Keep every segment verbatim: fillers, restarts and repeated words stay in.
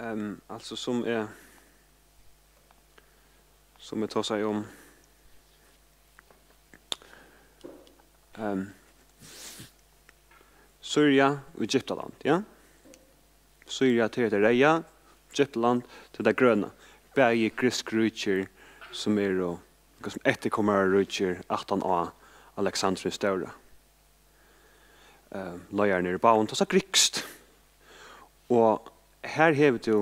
Ehm, altso, sum eg, sum eg tosaði um, ehm, Sýria og Egyptaland, ja? Sýria, tað er tað reyða, Egyptaland, tað er tað grøna. Bæði griksk ríkir, sum eru, sum eftirkomarar ríkir aftan á Alexander hin stóra. Eh, leiðarin er í báðum, tosa grikskt. Og her hevur tú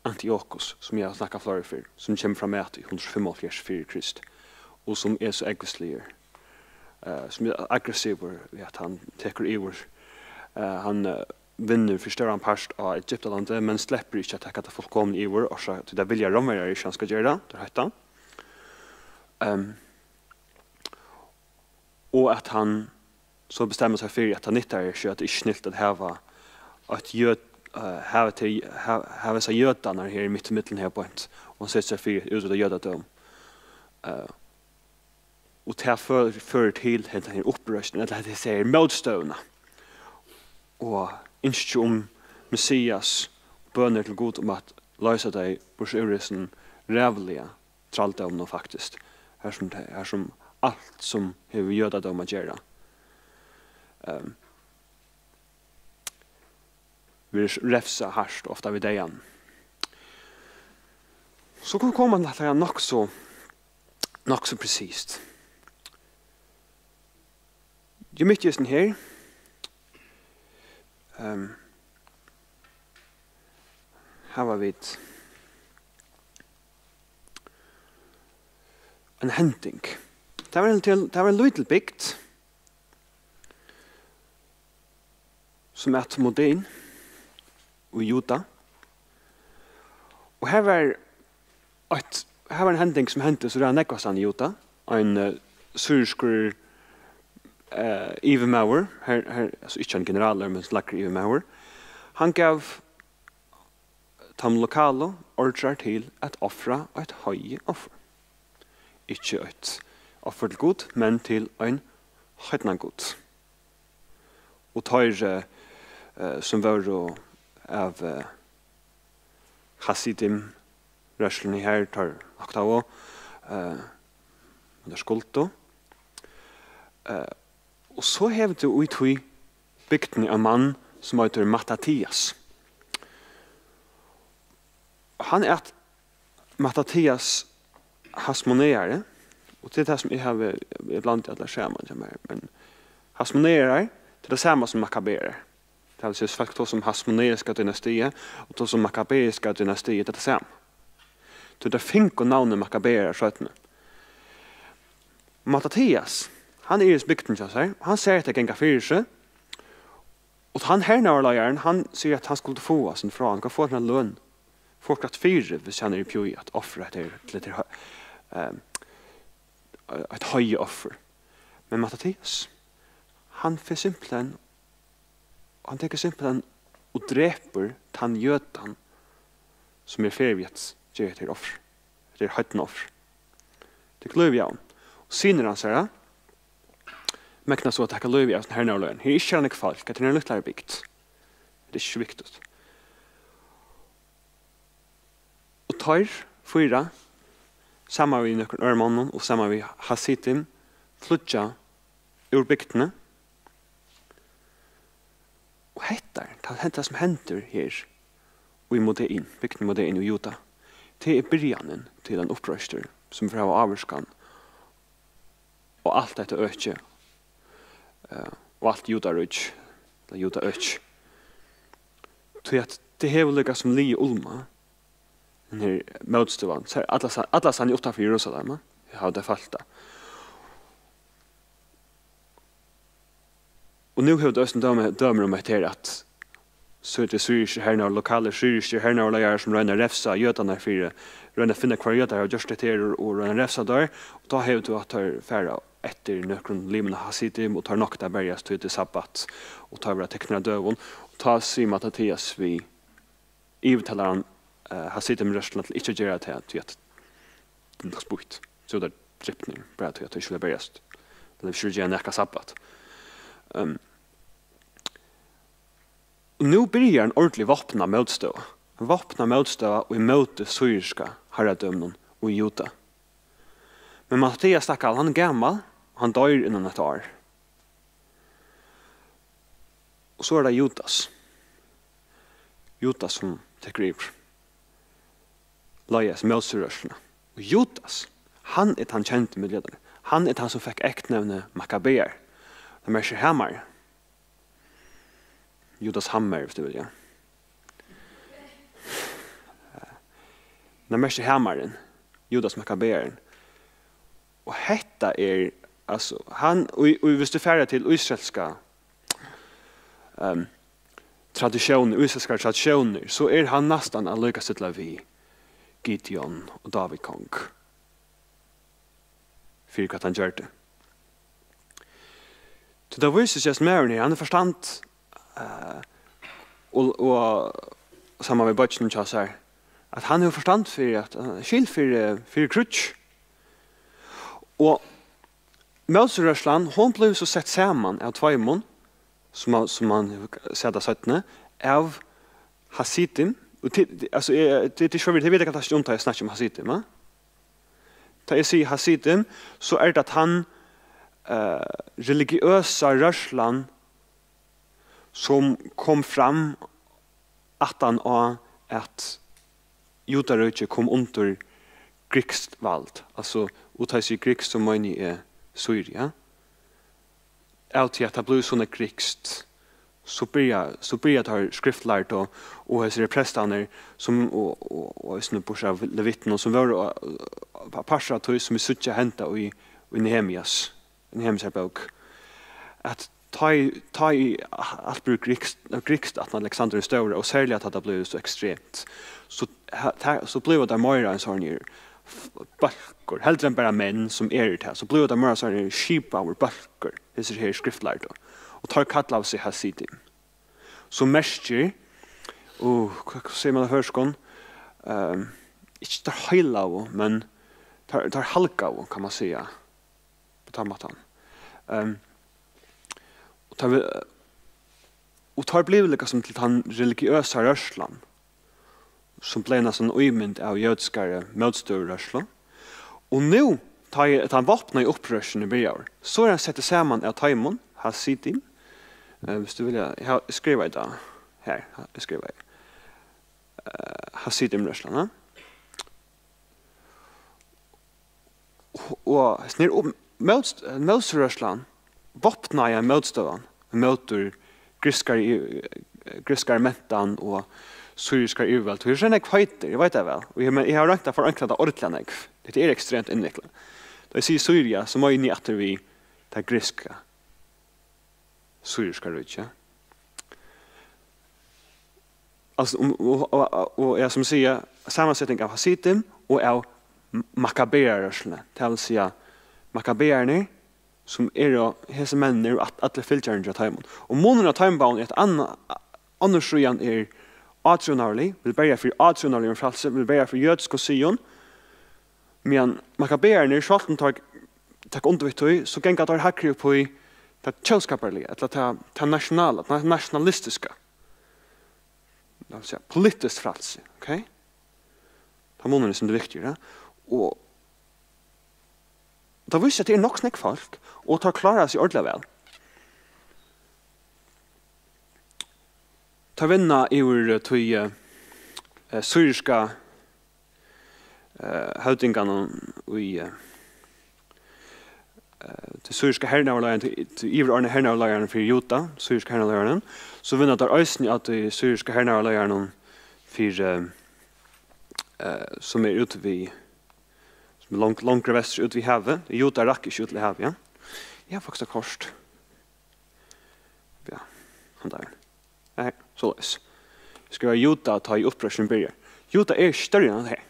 Antiochus, sum eg havi snakkað fleiri ferð, sum kemur fram at í hundrað og fimmoghálvfjerðs fyri Krist, og sum er so ógvusligur, eh, sum er aggressivur, við at hann tekur yvir, eh, hann, eh, vinnur fyri stóran part á Egyptalandi, men sleppur ikki at taka tað fullkomna yvir, orsaka tí tað vilja Rómverjar ikki, hann skal gera, teir hótta. Ehm, og at hann so bestemmir seg fyri, at tað nyttar ikki, at tað er ikki snilt at hava eitt jød-, eh, hava tey, ha-, hava hesar jødarnar her mitt ímillum her beint, og hann setir seg fyri at útrýta jødadóm. Eh, og tað fø-, førir til hendan her uppreisn, ella hetta her mótstøðuna, og ynski um Messias, bønir til Gud um at loysa tey burtur úr hesum ræðuliga trældóminum, faktiskt, har sum tað, har sum alt sum hevur við jødadóm at gera, ehm, verður refsað hart, ofta við deyðanum. So kom, kom hann til at nokk so, nokk so presist. Jú, mitt í hesum her, ehm, hava vit ein hending. Tað var ein til, tað var ein lítil bygd, sum æt Modein í Juda. Og her var eitt, her var ein hending, sum hendi so ræðuliga nógvastaðni í Juda. Ein, eh, sýriskur, eh, yvirmaður, her, her, altso ikki ein generalur, men lægri yvirmaður, hann gav teimum lokalu ordrar til at ofra eitt heiðoffur. Ikki eitt offur til Gud, men til ein heidnan gud. Og teir, eh, eh, sum vóru av, eh, Hasidim rørsluni her, teir noktaðu, eh, men teir skuldu. Eh, og so hevur tú í tí bygdini ein mann, sum eitur Mattatias. Hann æt Mattatias Hasmoneari, og tað er tað, sum eg havi, eg blandi allar saman hjá mær, men Hasmonearar, tað er tað sama sum Makkabearar. Tað vil siga, fólk tosa um hasmoneariska dynastiið og tosa um makkabeiska dynastiið, tað er tað sama. Tí teir fingu navnið Makkabearar seinni. Mattatias, hann er í bygdini hjá sær, og hann sær hetta ganga fyri seg, og hann hernaðarleiðarin, hann sigur, at hann skuldi fáa sín frá, hann kann fáa sína løn, fáa okkurt fyri, hvis hann er í pjúi at ofra hetta her til hetta her, eh, eitt heiðoffur. Men Mattatias, hann fer simpelthen, hann tekur simpelthen og drepur tann jødan, sum er ferdig við at gera hetta her offur. Hetta er heidna offur. Tekur lívið av honum. Og synir hansara megna so at taka lívið av hesum hernaðarleiðaranum. Her er ikki nógv fólk, hetta er ein lítlari bygd. Hetta er ikki so viktigt. Og teir fýra, saman við nøkrum øðrum monnum og saman við Hasidim, flýggja úr bygdini. Og hetta, tað, hetta sum hendir her í Modein, bygdini Modein í Juda, tað er byrjanin til ein uppreistur, sum fer at hava ávirkan á alt hetta økið, eh, og alt Judaríki, ella Judaøkið. Tí at tað hevur líka sum ligið ulma, hendan her mótstøðan. Sær, alla sa-, allastaðni uttanfyri Jerusalem, eh, hava tey følt tað. Og nú hevur tað eisini dømi, dømir um hetta her, at so er tað sýriskir hernaðar-, lokalir sýriskir hernaðarleiðarar, sum royna at refsa jødarnar fyri, royna at finna, hvar jødar hava gjørt hetta her, og, og royna at refsa teir. Og tá hevur tú, at teir fara eftir nøkrum limum av Hasidim, og teir nokta at berjast, tí tað er sabbat, og teir verða teknir av døgum. Og tá sigur Mattatias við yvirtalaran, eh, Hasidim-rørsluna til ikki at gera tað, tí at tað er nokk spýtt. So teir dripnir, bara tí at teir ikki vilja berjast. Teir vilja ikki gera nakað sabbat. Ehm, Og nú byrjar ein ordentlig vápnað mótstøða. Ein vápnað mótstøða í móti syriska harradøminum í Juda. Men Mattia, stakkar, hann er gamal, hann doyr innan eitt ár. Og so er tað Judas. Judas, sum tekur yvir. Leiðir mótstøðurørsluna. Og Judas, hann er tann kendi millum jødarnar. Hann er tann, sum fekk eyknevnið Makkabear. Tað merkir hamari. Judas Hammer, viss tú vil, ja. Tað merkir hamarin. Judas Makkabearin. Og hetta er, altso, hann, og, og viss tú fert til ísraelska, ehm, tradisjónir, ísraelskar tradisjónir, so er hann næstan at líkastilla við Gideon og Dávid kong. Fyri hvat hann gjørdi. So tað vísir seg, at maðurin her, hann hevur forstand, eh, og, og saman við beiggjanum hjá sær, at hann hevur forstand fyri at, eh, skil fyri, fyri kríggi. Og mótstøðurørslan, hon blívur so sett saman av tveimum, sum man, sum man hevur sæð tað seinni, av hasidim, og til, altso, eh, til, til sjálvir, tey vita kanska ikki um tað, eg snakki um hasidim, va? Tá eg sigi hasidim, so er tað tann, eh, religiøsa rørslan, sum kom fram aftan á, at Judaríkið kom undir grikskt vald. Altso, og tá eg sigi grikskt, so meini eg Sýria. Av tí at tað blívur so nógv grikskt, so byrja, so byrja teir skriftlærdu og, og hesir prestarnir, sum, og, og, og eisini burtur av levittunum, sum vóru, eh, partur av tí, sum vit síggja henda í, í Nehemias, Nehemias bók, at tá ið, tá ið alt blívur grikskt, grikskt aftan Alexander den Stóra, og serliga tá tað blívur so ekstremt, so, ha-, tað, so blívur tað meira ein sånn her f-, bólkur, heldur enn bara menn sum eru tað, so blívur tað meira sånn her skipaður bólkur, hesir her skriftlærdu, og teir kallaðu seg hasidim, sum merkir, og hvat, hvat sigur man á føroyskum? Ehm, ikki teir heilagu, men teir, teir halgaðu, kann man siga, á tann mátan. Ehm, og teir vi-, og teir blivu líka sum til tann religiøsa rørslan, sum bleiv næstan ímynd av jødiskari mótstøðurørslu. Og nú, tá ið tann vápnaði uppreisnin er byrjaður, so er hann settur saman av teimum, hasidim. Eh, viss tú vilja, eg havi skrivað tað her, eg skrivaði, eh, hasidim-rørslan, ja. Og, og hesin her um-, mótst-, mótstøðurørslan, vápnaða mótstøðan móti griskari yv-, griskari mentan og sýriskari yvirvald. Tað er so nógv heitur, eg veit tað væl. Og eg, men eg havi roynt at forankra tað ordiliga nógv. Hetta er ekstremt innviklað. Tá eg sigi Sýria, so meini eg aftur við tað grikska, sýriska ríkið. Altso, um, og, og, og, og er, sum siga, samanseting av hasidim og av m-, makkabeararørsluni, tað vil siga, makkabeararnir, sum eru hesir menninir og at-, allir fylgjararnir hjá teimum. Og munurin á teimum báðum er, at anna-, onnur síðan er átrúnaðarlig, vil berja fyri átrúnaðarligum frælsi, vil berja fyri jødiskum siðum, meðan makkabeararnir, sjálvt um teir taka undir við tí, so ganga teir hægri upp í tað tjóðskaparliga, ella tað, tað nationala, tað nationalistiska. Tað vil siga, politiskt frælsi, ok? Tað er munurin, sum er viktigur, ja? Og tað vísir seg, at tað er nokk so nógv fólk, og teir klára seg ordiliga væl. Teir vinna yvir, eh, tí, eh, eh, sýriska, eh, høvdinganum í, eh, eh, tí sýriska hernaðarleiðaran, tí, tí yvirordnaða hernaðarleiðaran fyri Juda, sýriska hernaðarleiðaran, so vinna teir eisini av tí sýriska hernaðarleiðaranum fyri, eh, eh, sum er úti við, sum er long-, longri vestur úti við havið. Juda rakk ikki út til havið, ja. Eg havi faktiskt eitt kort. Ja, handan. Nei, soleiðis. Eg skrivi Juda, tá ið uppreisnin byrjar. Juda er størri enn tað her.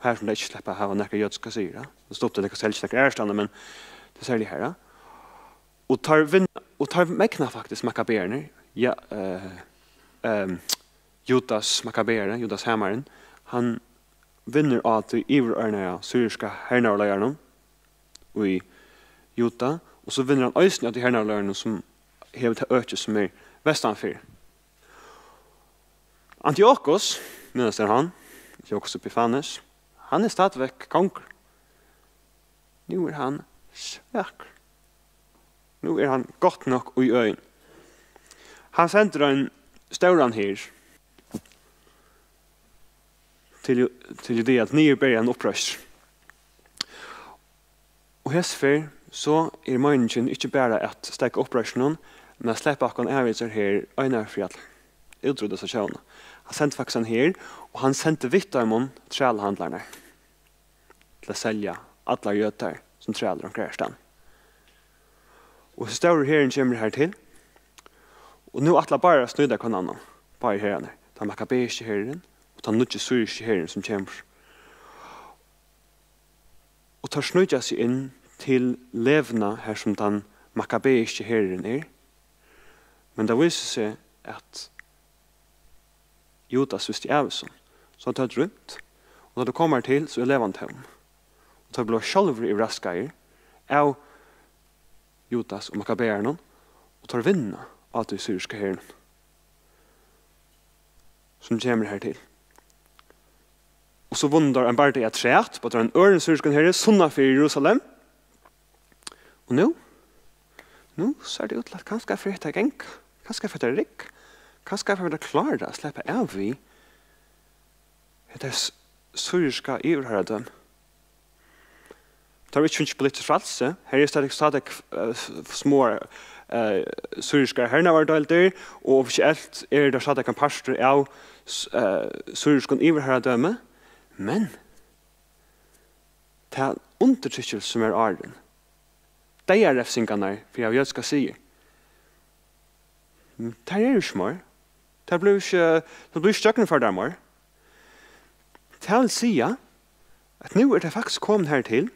Her sum tey ikki sleppa at hava nakrar jødiskar siðir, ja. So stoppa tey nakað, helst nakrar aðrastaðni, men tað er serliga her, ja. Og teir vin-, og teir megna faktiskt makkabeararnir, ja, eh, ehm, Judas makkabeari, Judas hamarin, hann vinnur á tí yvirordnaða sýriska hernaðarleiðaranum í Juda, og so vinnur hann eisini á tí hernaðarleiðaranum, sum hevur tað økið, sum er vestanfyri. Antiokus, minnast er hann, Antiokus Epifanes, hann er stadigvæk kongur. Nú er hann svakur. Nú er hann gott nokk í øðini. Hann sendir ein stóran her til, Ju-, til Judea at niðurberja ein uppreistur. Og hesa ferð, so er meiningin ikki bara at steðga uppreistrunum, men at sleppa okkum av við hesar her einari fyri allar. Útrýdda hesa tjóðina. Hann sendi faktiskt ein her, og hann sendi við teimum trælahandlararnar til at selja allar jødar sum trælir onkra aðrastaðni. Og hesin stóri herin kemur her til, og nú ætla báðir at snýta hvønn annan, báðir herarnir. Tann makkabeiski herurin og tann nýggi sýriski herurin, sum kemur. Og teir sníkja seg inn til Levna, har sum tann makkabeiski herurin er. Men tað vísir seg, at Judas visti av hesum, so hann tað rýmt, og tá teir koma har til, so er Levan tóm. Og teir blíva sjálvir yvirraskaðir av Judas og makkabearunum, og teir vinna á tí syriska herinum, sum kemur her til. Og so vunnu teir ein bardaga afturat, og teir ein øðrum syriskum heri, sunnan fyri Jerusalem. Og nú? Nú sær tað út til, at kanska fer hetta at ganga. Kanska fer hetta at rigga. Kanska fer hetta at klára at sleppa av við hetta s-, syriska yvirharradømi. Teir hava ikki fingið politiskt frælsi. Her eru stadig, stadig, eh, s-, smáar, eh, syriskar hernaðardeildir, og offisielt er tað stadig ein partur av s-, eh, syriskum yvirharradømi. Men tað undirtrykkilsi, sum er áðrenn, deyðarevsingarnar fyri at hava jødiskar siðir, tær eru ikki meir. Tær blíva ikki, tær blíva ikki gjøgnumførdar meir. Tað vil siga, at nú er tað faktiskt komin hartil,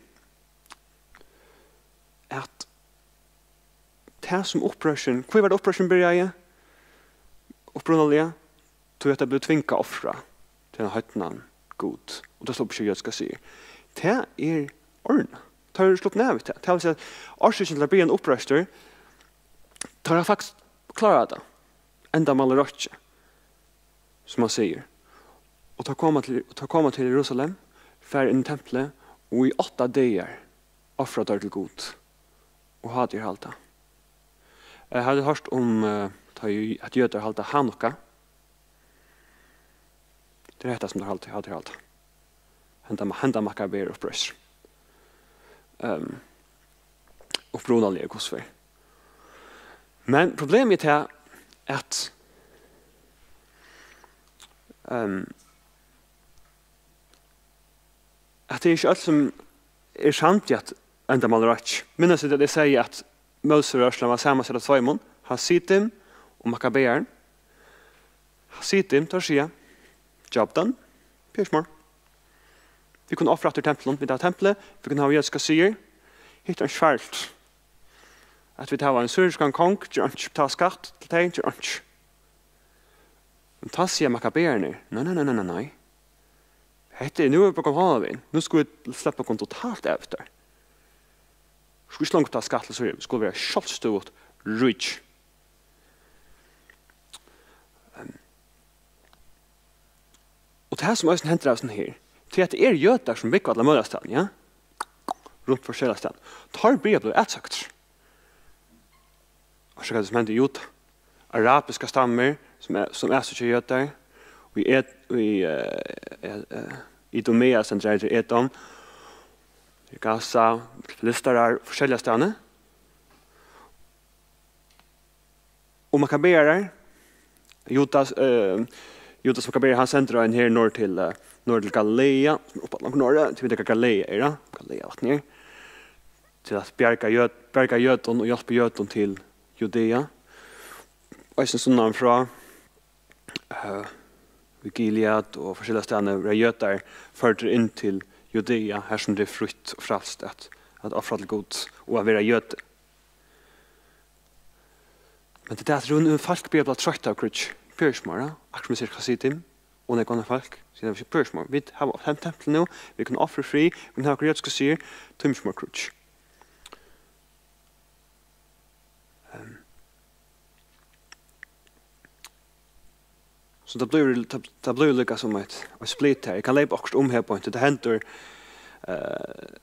at tað sum uppreisnin, hví var tað uppreisnin byrjaði upprunaliga? Tí at tað bleiv tvingað at ofra til ein heidnan gud, og tað slapp ikki jødiska siðir. Tað er ordnað. Teir eru sloppnir av við tað. Tað vil siga, at orsøkin til at byrja ein uppreistur, teir hava faktiskt klárað tað. Endamálið rokkið, sum man sigur. Og teir koma til, og teir koma til Jerusalem, fara inn í templið, og í átta dagar ofra teir til Gud og hátíðarhalda. Eh, hava tit hoyrt um, eh, tá ið, at jødar halda Hanukka? Tað er hetta, sum teir halda, halda, halda. Henda, henda makkabear uppreistur. Ehm, upprunaliga, hvussu er. Men problemið er tað, at, ehm, at tað er ikki øll, sum er samd í, at endamálið er rokkið. Minnast tit, at eg segði, at Móserørslan var samansett av tveimum, Hasidim og Makkabearin. Hasidim, teir siga, job done, ger ikki meir. Vit kunnu ofra aftur í templinum, vit hava templið, vit kunnu hava jødiskar siðir. Hitt er ikki farligt. At vit hava ein syriskan kong, ger einki, betala skatt til tey, ger einki. Men tá siga Makkabeararnir, nei, nei, nei, nei, nei, nei. Hetta er, nú er vit komin hálvan vegin. Nú skulu vit sleppa okkum totalt av eftir. Skulu ikki longur betala skatt til Sýriu, vit skulu vera sjálvstøðugt ríki. Ehm, og tað, sum eisini hendir av hesum her, tí at tað eru jødar, sum búgva alla møguliga staðni, ja? Runt forskelliga staðni. Teir byrja at blíva atsøktir. Og so hvat sum hendir í Juda. Arabiskar stammar, sum er, sum atsøkja jødar. Og í Ed-, í, eh, eh, eh, Idumea, sum dreier til Edom. Í Gaza, filistarar, forskelliga staðni. Og Makkabearar, Judas, eh, Judas Makkabeari, hann sendir ein her norður til, eh, norður til Galilea, sum er upp á langt norður, til vita, hvar Galilea er, ja? Galilea vatn er. Til at bjarga jød-, bjarga jødum og hjálpa jødum til Judea. Og eisini sunnan frá, eh, í Gilead og forskelliga staðni verða jødar førdir inn til Judea, har sum tað er frítt og frælst at, at ofra til Gud og at vera jødi. Men tað er tað, at nú fólk byrja at blíva troytt av kríggi. Byrja ikki meir, ja? Akkurát sum eg sigi, Hasidim og nógv annað fólk, siga, vit byrja ikki meir. Vit hava tem-, templið nú, vit kunnu ofra í frið, vit kunnu hava okkara jødisku siðir, tíma ikki meir kríggj. Ehm, So tað blívur, tað, tað blívur líka sum eitt, eitt split her. Eg kann leypa okkurt um her beint. Tað hendir, eh,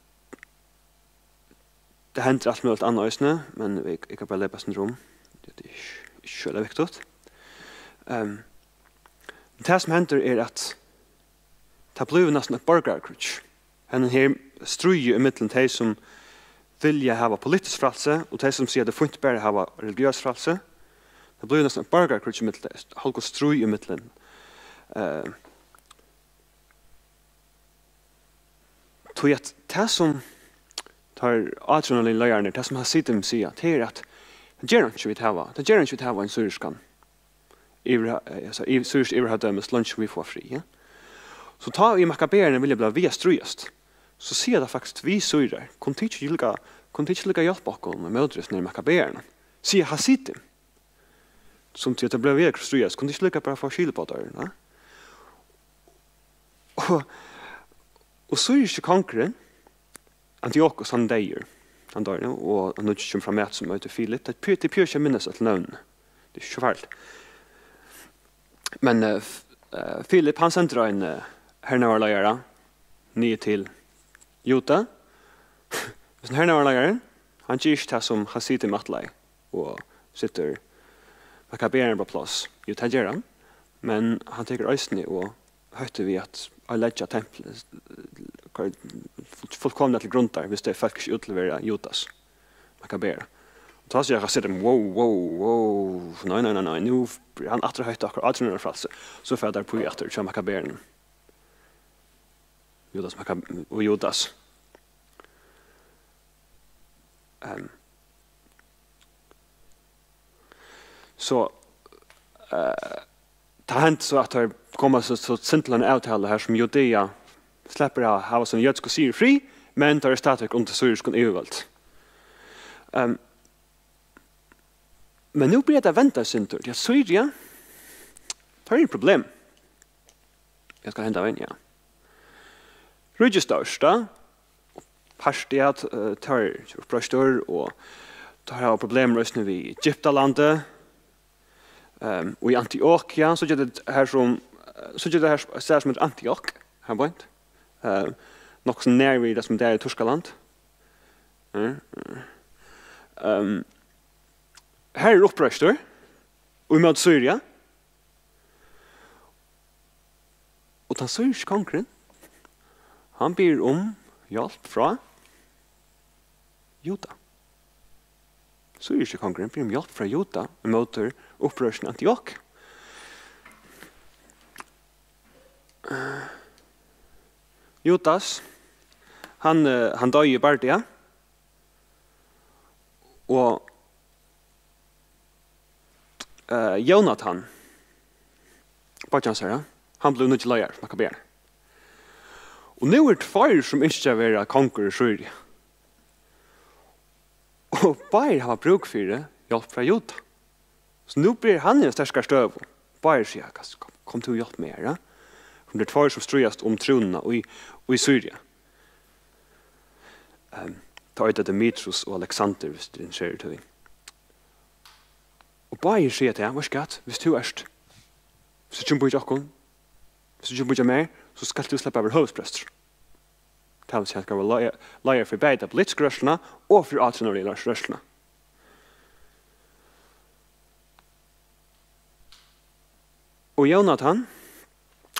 tað hendir alt møguligt annað eisini, men eg, eg kann bara leypa eitt sindur um. Tað er ikki, ikki so viktigt. Ehm, tað sum hendir er, at tað blívur næstan eitt borgarakríggj. Hendan her stríðið ímillum tey, sum vilja hava politiskt frælsi, og tey, sum siga, at tað er fínt bara at hava religiøst frælsi. Tað blívur næstan eitt borgarakríggj ímillum tey, hálvgott stríð ímillum. Eh, tí at tað, sum teir átrúnaðarligu leiðararnir, tað, sum hasidim siga, tað er, at tað ger einki, vit hava, tað ger einki, vit hava ein sýriskan yvir, eh, altso, yvir, sýriskt yvirhøvdømi, so leingi sum vit fáa frið, ja? So tá ið makkabeararnir vilja blíva við at stríðast, so siga teir faktiskt við sýrar: "Kunnu tit ikki líka, kunnu tit ikki líka hjálpa okkum ímóti hesum her makkabearunum?" Siga hasidim, sum til at blíva við at stríðast: "Kunnu tit ikki líka bara fáa skil uppá teir, ja?" Og, og sýriski kongurin, Antiokus, hann deyður, hann doyr nú, og hann nýggj kemur fram at, sum eitur Filip. Tað er pjø-, tað er pjø ikki at minnast øll nøvnini. Tað er ikki so farligt. Men, eh, F-, eh, Filip, hann sendir ein, eh, hernaðarleiðara niður til Juda. Hesin hernaðarleiðarin, hann ger ikki tað, sum hasidim ætlaðu, og setur makkabeararnar upp á pláss. Jú, tað ger hann, men hann tekur eisini og hóttir við at oyðileggja templið, koyr full-, fullkomiliga til grundar, viss tey fólk ikki útlevera Judas makkabeara. Og tá siga hasidim: "Wow, wow, wow, nei, nei, nei, nei, nú er hann aftur hóttur okkara átrúnaðarfrælsi." So fara teir upp í aftur hjá makkabearunum. Judas Makkab-, og Judas. Ehm. So, eh, tað hendi so, at teir koma so, so til eina avtalu her, sum Judea sleppur at hava sín jødisku sigur frí, men teir eru stadigvekk undir sýriskum yvirvøldi. Ehm, men nú byrjar tað at venda eitt sindur, tí at Sýria, teir eru í problem. Hvat skal henda við, ja. Ríkið er stórt, ja. Partia, eh, teir eru uppreistaðir, og teir hava problemir eisini við Egyptalandi. Ehm, og í Antiokia, so ger tað her sum, eh, so ger tað her s-, stað sum eitur Antiok, her beint. Eh, nokk so nær við tað sum tað er í Týskaland. Mm, mm. Ehm, her er uppreistur, og ímóti Sýria. Og tann sýriski kongurin, hann biður um hjálp frá Juda. Sýriski kongurin biður um hjálp frá Juda ímóti uppreisn í Antiok. Judas, hann, eh, hann doyði í bardaga. Og, eh, Jónatan, beiggi hansara, hann bleiv nýggi leiðari, makkabear. Og nú eru tveir, sum ynskja at vera kongur í Sýria. Og báðir hava brúk fyri hjálp frá Juda. So nú bleiv hann í eini sterkari støðu. Báðir siga: "Kom, kom, kom tú og hjálp mær, ja?" Sum tað eru tveir, sum stríðast um trúnna í, í Sýria. Ehm, teir eita Demetrius og Alexander, viss tú interesserar teg í tí. Og báðir siga tað: "Veitst tú hvat, viss tú ert, viss tú kemur at bíða okkum, viss tú kemur at bíða mær, so skalt tú sleppa at vera høvuðsprestur." Tað vil siga, hann skal vera leiða-, leiðari fyri bæði ta politisku rørsluna og fyri átrúnaðarligu rørsluna. Og Jónatan,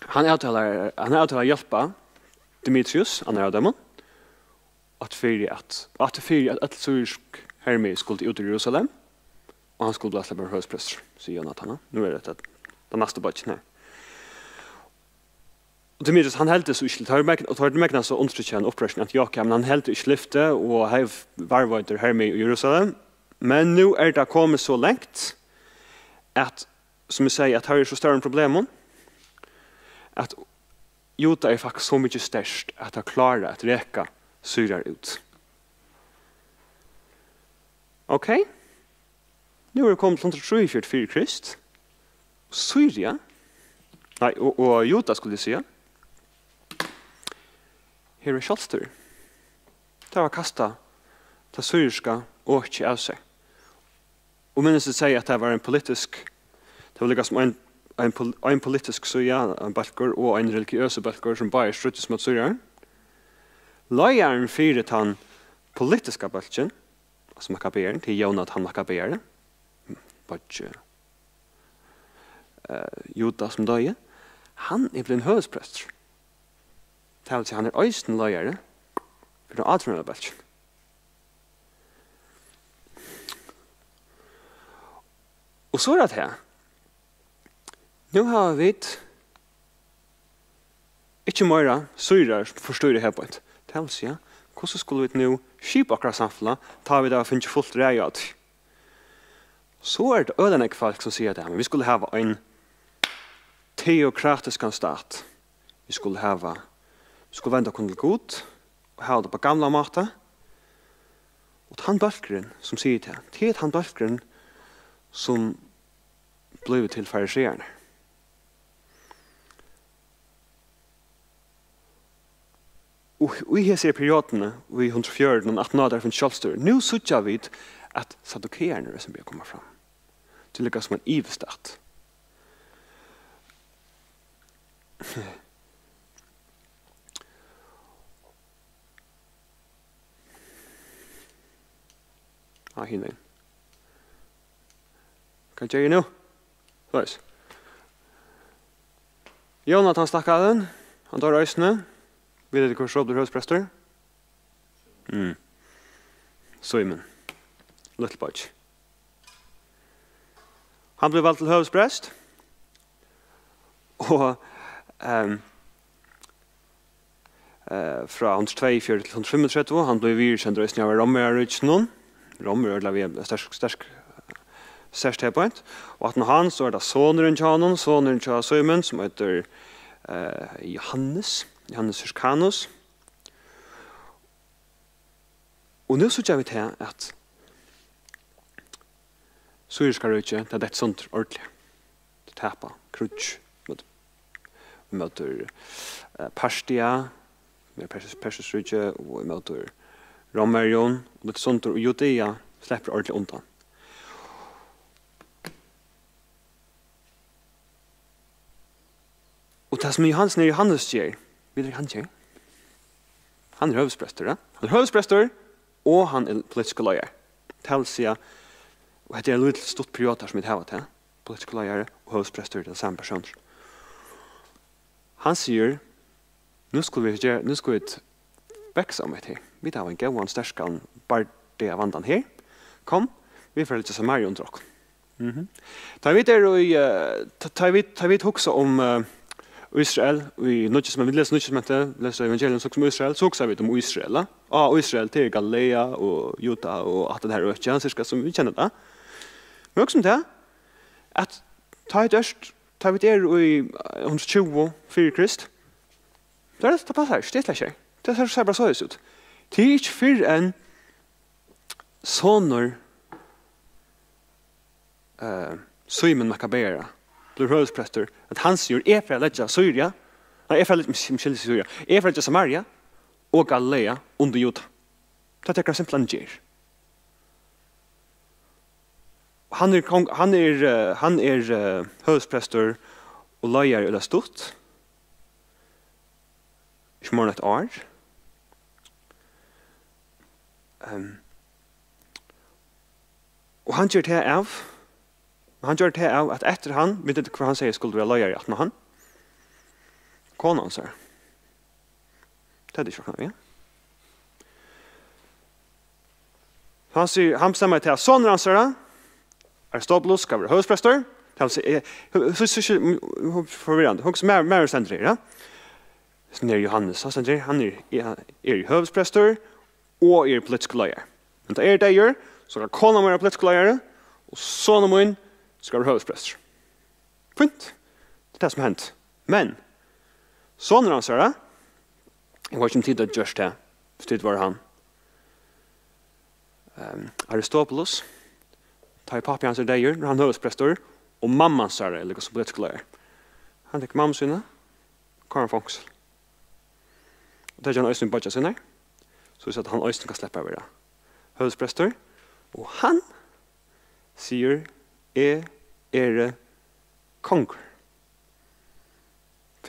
hann avtalar, hann avtalar at hjálpa Demetrius, annar av teimum, at fyri at, at fyri at øll sýrisk hermið skuldi út úr Jerusalem, og hann skuldi blíva sleppur høvuðsprestur, sigur Jónatan. Nú er hetta tann næsti bókin her. Og Demetrius, hann heldur so ikki, teir megna, og teir megna so undirtrykkja ein uppreisn í Antiokia, men hann heldur ikki lyfti og heiv varðveitir hermið í Jerusalem. Men nú er tað komið so langt, at, sum eg sigi, at teir eru í so stórum problemum, at Juda er faktiskt so mikið sterkt, at teir klára at reka Sýriar út. Ok? Nú er komið til hundrað og trýogfjøruti fyri Krist. Sýria, nei, og, og Juda, skuldi eg siga, her er sjálvstýri. Tað var kastað tað sýriska okið av sær. Og minnist eg segði, at tað var ein politisk, tað var líka sum ein, ein pol-, ein politisk síða, ein bólkur, og ein religiøsur bólkur, sum báðir stríddust móti Sýrari. Leiðarin fyri tann politiska bólkin, altso Makkabearin, tað er Jónatan Makkabeari, beiggi, eh, Juda, sum doyði, hann er blivin høvuðsprestur. Tað vil siga, hann er eisini leiðari fyri átrúnaðarbólkin. Og so er tað her. Nú hava vit ikki meira Sýrar forstýra her beint. Tað vil siga, hvussu skulu vit nú skipa okkara samfelag, tá vit hava fingið fult ræði á tí? So er tað øgiliga nógv fólk, sum siga tað, men vit skulu hava ein teokratiskan stat. Vit skulu hava, vit skulu venda okkum til Gud og hava tað á gamlan máta. Og tann bólkurin, sum sigur tað, tað er tann bólkurin, sum blívur til fariseararnar. Og í hesi periodini, í hundrað og fjøruti, aftan á at teir fingu sjálvstýri, nú síggja vit, at saddukeararnir eru, sum byrja at koma fram. Tað er líka sum ein yvirstatt. Ah, hin vegin. Hvat geri eg nú? Soleiðis. Jónatan, stakkarin, hann doyr eisini. Vita tit, hvør so blívur høvuðsprestur? Mm. Símun, lítli beiggi. Hann bleiv valdur til høvuðsprest. Og, ehm, eh, frá hundrað og tveyogfjøruti til hundrað og fimmogtretivu, hann bleiv viðurkendur eisini av Rómverjaríkinum. Rom er øgiliga við sterk, sterk, sterkt her beint. Og aftan á hann, so er tað sonurin hjá honum, sonurin hjá Símun, sum eitur, eh, Jóhannes, Jóhannes Hyrcanus. Og nú síggja vit her, at Sýriska ríkið, tað dettur sundur ordiliga. Tey tapa kríggj móti, móti, eh, Partia, við Persis-, Persis ríki, og ímóti Rómverjum, og dettur sundur, og Judea sleppur ordiliga undan. Og tað, sum Jóhannes, Jóhannes ger, veit ikki, hann ger. Hann er høvuðsprestur, ja? Hann er høvuðsprestur, og hann er politiskur leiðari. Tað vil siga, og hetta er ein lítil stutt period, har sum vit hava tað, politiskur leiðari og høvuðsprestur, tað er sami persónur. Hann sigur, nú skulu vit gera, nú skulu vit vaksa um hetta her. Vit hava ein góðan, sterkan bardaga vandan her. Kom, vit fara at leggja Samaria undir okkum. Mhm. Tá vit eru í, eh, tá, tá vit, tá vit hugsa um, eh, Ísrael, í Nýggja Testamenti, vit lesa Nýggja Testamenti, lesa evangelium, so hugsa um Ísrael, so hugsa vit um Ísrael, ja? Á, Ísrael, tað er Galilea og Juda og alt tað har økið, ja, sirka sum vit kenna tað. Men hugsa um tað, at tá er gjørt, tá vit eru í, eh, hundrað og tjúgu fyri Krist, tað er, tað passar ikki, tað er slett ikki. Tað sær, sær bara soleiðis út. Tað er ikki fyrr enn sonur, eh, Símun Makkabeara blívur høvuðsprestur, at hann sigur, "Eg fari at leggja Sýria, nei, eg fari at leggja, umskylda, Sýria, eg fari at leggja Samaria og Galilea undir Juda." Tað tekur hann simpelthen ger. Hann er kong-, hann er, eh, hann er, eh, høvuðsprestur og leiðari í stutt. Ikki meira enn eitt ár. Ehm, og hann ger tað av, hann ger tað av, at eftir hann, vit vita, hvør hann segði skuldi vera leiðari aftan á hann. Kona hansara. Tað er ikki, ja. Hann sigur, hann bestemmer til, at sonur hansara, Aristobulus, skal vera høvuðsprestur. Tað vil siga, eh, hu-, hu-, hu-, hu-, forvirrandi. Hugsa, maður, maður stendur her, ja? Sum er Jóhannes, hann stendur her, hann er, er, er høvuðsprestur og er politiskur leiðari. Men tá eg eri deyður, so skal kona mín vera politiskur leiðari, og sonur mín skal vera høvuðsprestur. Fínt. Tað er tað, sum hendi. Men, sonur hansara, eg veit ikki, um tit høvdu gjørt tað, viss tit vóru hann. Ehm, Aristobulus, tá ið pápi hansara er deyður, er hann høvuðsprestur, og mamma hansara er líka sum politiskur leiðari. Hann tekur mammu sína, koyrir hana í fongsul. Og tað ger hann eisini við beiggja sínar, so at hann eisini kann sleppa at vera høvuðsprestur. Og hann sigur, "Eg eri kongur."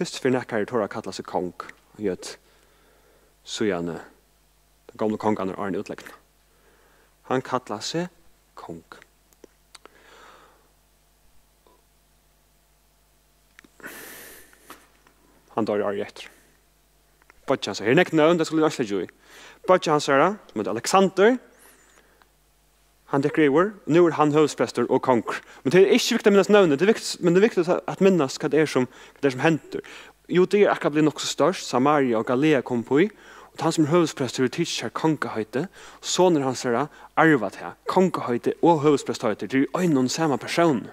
Fyrst fyrr nakar tora at kalla seg kong, og gjørt síðani teir gomlu kongarnir áðrenn útlegdina. Hann kallar seg kong. Hann doyr árið eftir. Beiggi hansara, her er nógv nøvn, tað skuldi eg ikki leggja í. Beiggi hansara, sum eitur Alexander, hann tekur yvir, og nú er hann høvuðsprestur og kongur. Men tað er ikki viktigt at minnast nøvnini, tað er viktigt, men tað er viktigt at, at minnast, hvat tað er sum, hvat tað er sum hendir. Judea er akkurát blivið nokk so stórt, Samaria og Galilea koma uppí, og tann sum er høvuðsprestur hevur tikið sær kongaheitið, sonur hansara arvar tað, kongaheitið og høvuðsprestheitið, tað er í einum sama persóni.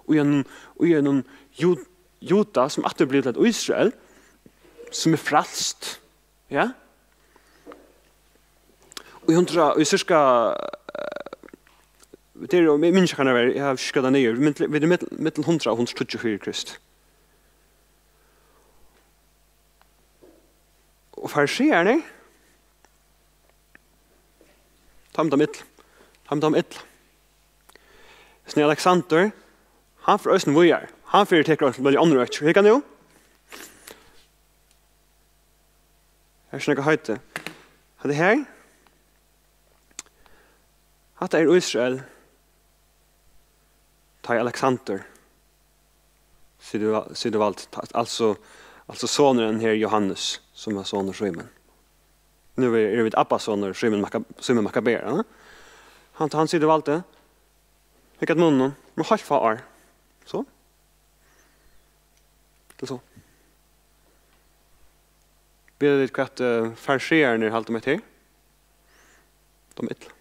Og í einum, og í einum Ju-, Juda, sum aftur er blivið til eitt Ísrael, sum er frælst, ja? Og í hundrað, í sirka, eh, tað er jú, eg minnist ikki, hvat tað var, eg havi ikki skrivað tað niður, men vit eru millum, millum hundrað og hundrað og tíggju fyri Krist. Og fariseararnir, teimum dámar illa. Teimum dámar illa. Hesin Alexander, hann fer eisini víðari. Hann fer og tekur eisini onnur øki. Hygg nú. Her er nakað heitið. Hatta her. Hatta er Ísrael. Tá ið Alexander situr, situr vald, altso, altso sonurin her, Jóhannes, sum var sonur Símun. Nú er, eru vit Abbas sonur Símun Makka-, Símun Makkabeara, ne? Hann, hann situr valdi. Hygg at muninum, men heilt fá ár. So. Til so. Vita tit hvat, eh, fariseararnir halda um hetta her? Dámar illa.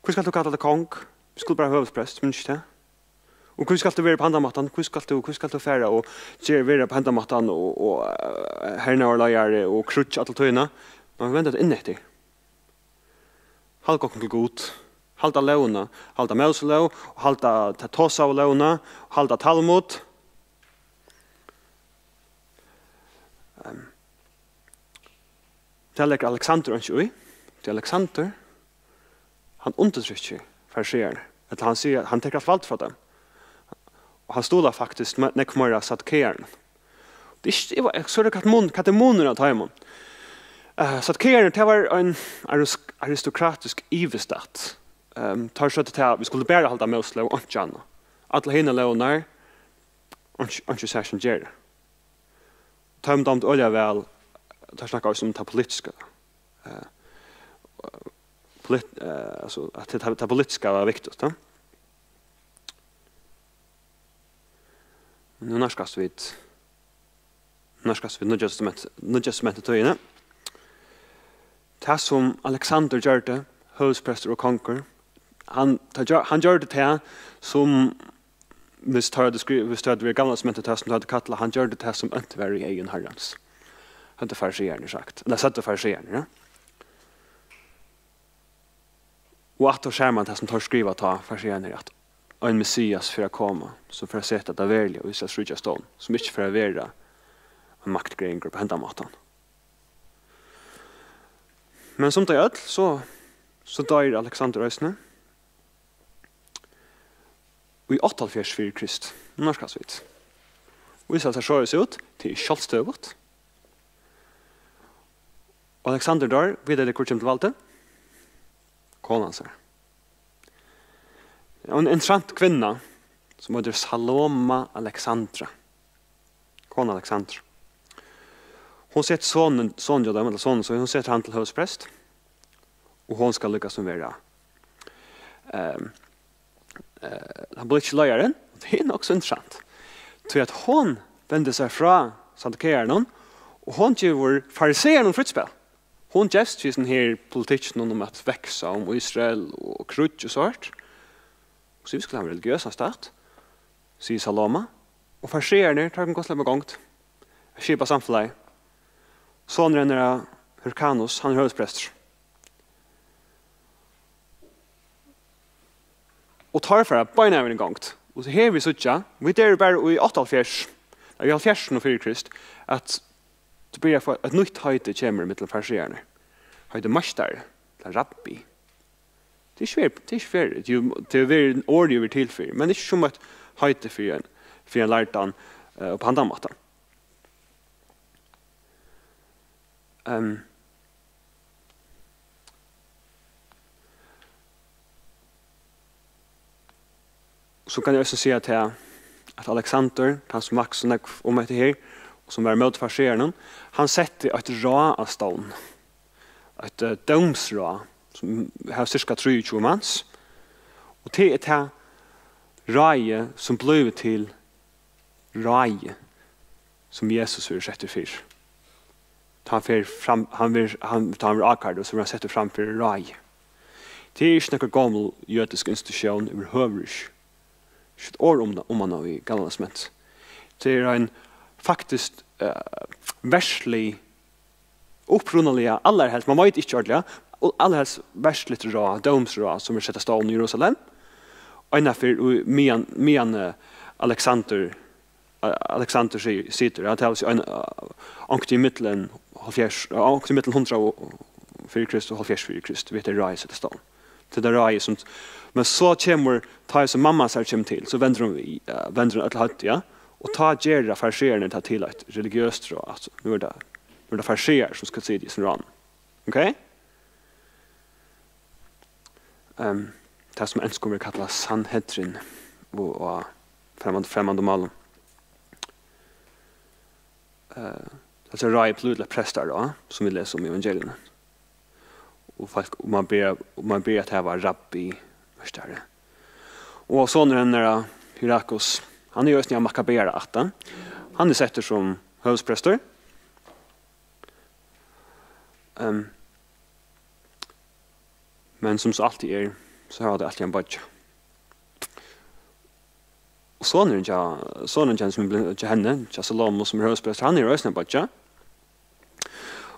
Hví skalt tú kalla teg kong? Vit skulu bara høvuðsprest, men ikki tað. Og hví skalt tú vera upp á handan mátan? Hví skalt tú, hví skalt tú fara og ger, vera upp á handan mátan og, og, eh, hernaðarleiðari og kríggj alla tíðina? Men vit venda tað inn eftir. Halda okkum til Gud. Halda lógina, halda Móselóg, og halda ta tosaðu lógina, og halda Talmud. Ehm, tað leggur Alexander einki í. Tí Alexander, hann undirtrykkir fariseararnar. Ella hann sigur, hann tekur alt vald frá teimum. Og hann stuðlar faktiskt me-, nógv meira saddukearunum. Tað er ikki, eg var, so er tað hvat mun-, hvat er munurin á teimum? Eh, saddukeararnir, tað var ein aris-, aristokratisk yvirstatt. Ehm, teir søgdu tað, vit skulu bara halda Móselóg og einki annað. Allar hinar lógirnar, einki, einki serskilt gera. Teimum dámdi øgiliga væl, teir snakka eisini um tað politiska. Eh, polit-, eh, altso, at tað, tað politiska var viktigt, ja. Nú nærkast vit, nærkast vit Nýggja Testament-, Nýggja Testamentet tíðini. Tað, sum Alexander gjørdi, høvuðsprestur og kongur, hann, tað gjør-, hann gjørdi tað, sum, viss tað hevði skri-, viss tað hevði verið Gamla Testamentið, tað, sum tað hevði kallað, hann gjørdi tað, sum ónt var í eygum Harrans, høvdu fariseararnir sagt, ella søgdu fariseararnir, ja. Og aftur sær mann tað, sum teir skriva tá, fariseararnir, at ein Messias fer at koma, sum fer at seta tað veruliga Ísraels ríki á stovn, sum ikki fer at vera ein maktgreðingur upp á hendan mátan. Men sum tey øll, so, so doyr Alexander eisini. Í áttaoghálvfjerðs fyri Krist. Nú nærkast vit. Ísrael sær soleiðis út, tað er sjálvstøðugt. Og Alexander doyr, vita tit hvør kemur til valdið? Konan hansara. Ein interessant kvinna, sum eitur Salome Alexandra. Kona Alexander. Hon setir sonin, sonin hjá teimum, ella sonin, so hon setir hann til høvuðsprest. Og hon skal líkasum vera, ehm, eh, tann politiski leiðarin. Og tað er nokk so interessant. Tí at hon vendir sær frá saddukearunum, og hon gevur farisearunum frítt spæl. Hon gevst við hesum her politikkinum um at veksa um Ísrael og kríggj og sovorðið. Og so vit skulu hava ein religiøsan stat, sigur Salome. Og fariseararnir, teir kunnu gott sleppa í gongd at skipa samfelagið. Sonur hennara, Hyrkanus, hann er høvuðsprestur. Og teir fara beinanvegin í gongd. Og so her vit síggja, vit eru bara í áttaoghálvfjerðs, nei, í hálvfjerðsunum fyri Krist, at tað byrjar at fáa, eitt nýtt heiti kemur millum fariseararnar. Heitið meistari, ella rabbi. Tað er ikki fyri, tað er ikki fyri, tað er jú, tað er verið orð, ið er til fyri, men ikki sum eitt heiti fyri ein, fyri ein lærdan, eh, upp á handan mátan. Ehm, so kann eg eisini siga tað, at Alexander, hann sum vaks so nógv um hetta her, og sum var ímóti farisearunum, hann setti eitt ráð á stovn, eitt, eh, dómsráð, sum hevur sirka trýogtjúgu mans, og tað er tað ráðið, sum blívur til ráðið, sum Jesus verður settur fyri. Tá hann fer fram, hann verður, hann, tá hann verður ákærdur, so verður hann settur fram fyri ráðið. Tað er ikki nakar gomul jødisk institutión yvirhøvur ikki. Ikki eitt orð um, um hana í Gamla Testamenti. Tað er ein faktiskt, eh, verdslig, upprunaliga, allarhelst, man veit ikki ordiliga, og allarhelst verdsligt ráð, dómsráð, sum er sett á stovn í Jerusalem. Einaferð í meðan, meðan, eh, Alexander, eh, Alexander si-, situr, ja, tað vil siga ein, eh, ongt í millum hálvfjerðs, eh, ongt í millum hundrað og fyri Krist og hálvfjerðs fyri Krist, við tað ráðið sett á stovn. Til tað ráðið sum, men so kemur, tá sum mamma hansara kemur til, so vendir hon við, eh, vendir hon øll høvdið, ja, og tá gera fariseararnir tað til eitt religiøst ráð, altso, nú er tað, nú er tað farisearar sum skal sita í hesum ráðnum. Ok? Ehm, tað sum á enskum verður kallað Sanhedrin og á fremmandu, fremmandu málum. Eh, altso ráðið blívur til eitt prestaráð, sum vit lesa um í evangeliunum. Og fólk, og man ber, og man ber at hava rabbi, meistari. Og sonur hennara, Hyrjakus, hann er jú eisini av Makkabearaætt. Hann er settur sum høvuðsprestur. Ehm, men sum so altíð er, so hava tey altíð ein beiggja. Og sonurin hjá, sonurin hjá, sum er blivin, hjá henni, hjá Salomo, sum er høvuðsprestur, hann er eisini ein beiggja.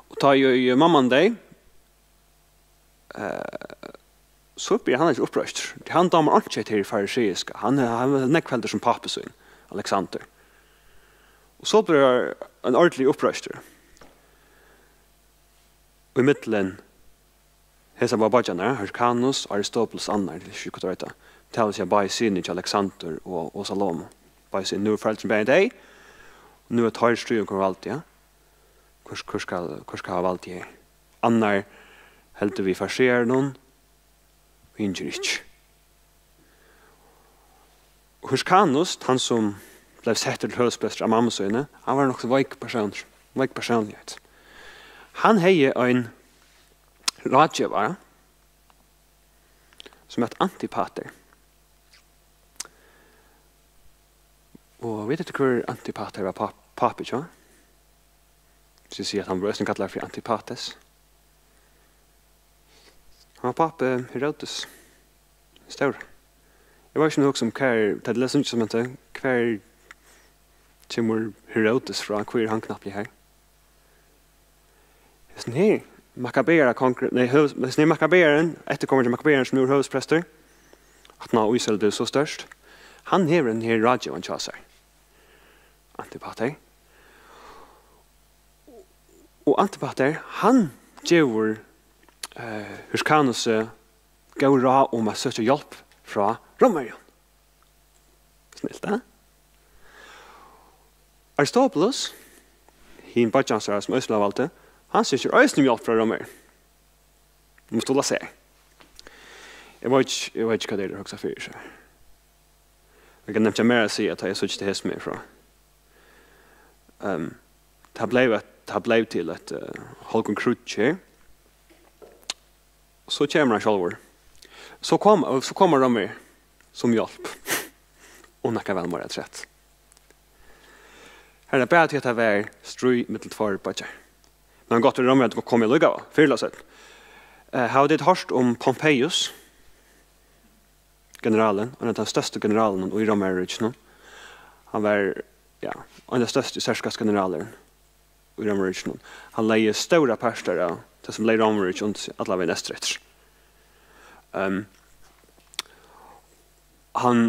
Og tá ið, ið mamman deyð, eh, so bleiv hann ikki uppreistur. Tí hann dámar einki hetta her fariseiska. Hann er, hann er nógv heldur sum pápi sín, Alexander. Og so bleiv hann ein ordiligur uppreistur. Og í millum hesar báðar beiggjarnar, Hyrkanus og Aristobulus annar, eg veit ikki, hvat teir heita, tað vil siga báðir synir hjá Alexander og, og Salomo. Báðir synir, nú eru foreldrini bæði deyð, og nú er teir stríð um hvør valdið, ja. Hvør, hvør skal, hvør skal hava valdið her? Annar heldur við farisearunum, og hin ger ikki. Og Hyrkanus, hann sum bleiv settur til høvuðsprestur av mammu síni, hann var nokk so veik persónur, veik persónligheit. Hann hevði ein ráðgevara, sum æt Antipater. Og vita tit, hvør Antipater var pá-, pápi hjá? Vit siga, at hann var eisini kallaður fyri Antipates. Hann var pápi Herodes Stóra. Eg veit ikki, um tit hugsa um, hvar, tá tit lesa Nýggja Testamentið, hvar kemur Herodes frá? Hví er hann knappliga har? Hesin her, Makkabeara kongur, nei, høvuðs-, hesin her Makkabearin, eftirkomari hjá Makkabearin, sum nú er høvuðsprestur, aftan á Ísrael bleiv so stórt, hann hevur ein her ráðgevan hjá sær. Antipater. Og Antipater, hann gevur, eh, Hyrkanusi góð ráð um at søkja hjálp frá Rómverjum. Snilt, eh? Aristobulus, hin beiggi hansara, sum eisini bleiv valdur, hann søkir eisini um hjálp frá Rómverjum. Nú skulu vit síggja. Eg veit ikki, eg veit ikki, hvat tey eru at hugsa fyri sær. Eg kann nevnt mær at siga, at tá eg síggi tað her sum er frá. Ehm, tað bleiv eitt, tað bleiv til eitt, eh, hálvgum kríggj her. So kemur hann sjálvur. So kom, so koma Rómverjar sum hjálp. Og nakað væl meira afturat. Her er bara tí, at tað var stríð millum tveir beiggjar. Men gott, Rómverjar komu allíkavæl, fyrr ella seinni. Eh, hava tit hoyrt um Pompejus? Generalin, ein av teimum størstu generalunum í Rómaríkinum. Hann var, ja, ein av teimum størstu serskasku generalerunum í Rómaríkinum. Hann legði stórar partar av tað, sum legði Rómaríkið undir seg, allan vegin eystureftir. Ehm, hann,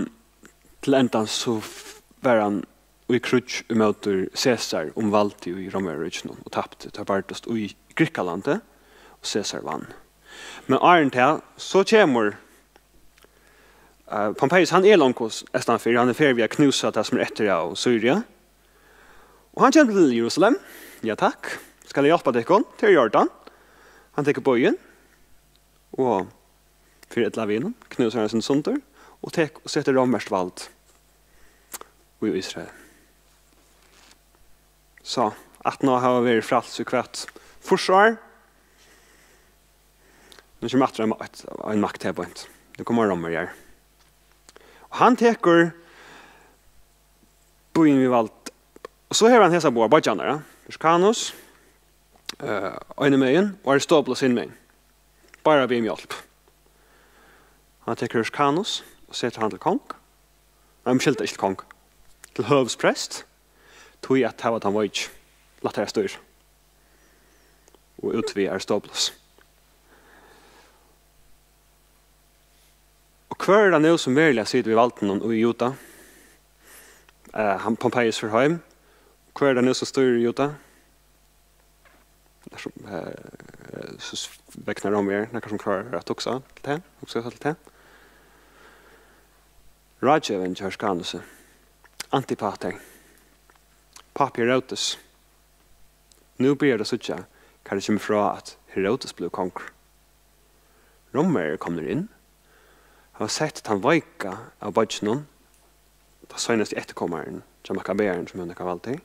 til endan so f-, var hann í kríggj ímóti Cæsar um valdið í Rómaríkinum og tapti. Teir bardust í Grikkalandi, og Cæsar vann. Men áðrenn tað, so kemur, eh, Pompejus, hann er longu s-, eystanfyri, hann er ferdig við at knúsa tað, sum er eftir av Sýria. Og hann kemur til Jerusalem. Ja, takk. Skal eg hjálpa tykkum? Tað er í ordan. Hann tekur býin og fer illa við honum, knúsar hann sundur og tek-, og setir rómverskt vald í Ísrael. So, aftaná at hava verið frælst í hvat, fýrs ár, nú kemur aftur ein ma-, eitt, ein makt her beint. Nú koma rómverjar. Og hann tekur býin við vald. Og so hevur hann hesar báðar beiggjarnar, ja. Hyrkanus, eh, einumegin, og Aristobulus hinumegin. Bara biðja um hjálp. Hann tekur Hyrkanus og setir hann til kong. Nei, umskylda, ikki til kong. Til høvuðsprest. Tí at tað var tann veiki. Lættari at stýra. Og út við Aristobulus. Og hvør er tað nú, sum veruliga situr við valdinum í Juda? Eh, hann, Pompeius, fer heim. Hvør er tað nú, sum stýrir Juda? Tað er sum, eh, so s-, vegna Rómverjar, nakar sum klárar at hugsa til tað, hugsa til tað. Ráðgevin hjá Hyrkanusi, Antipater, pápi Herodes. Nú byrjar at síggja, hvar tað kemur frá, at Herodes blívur kongur. Rómverjar eru komnir inn, hava sett tann veika av beiggjanum, tann seinasti eftirkomarin hjá Makkabearum, sum hevur nakað vald her,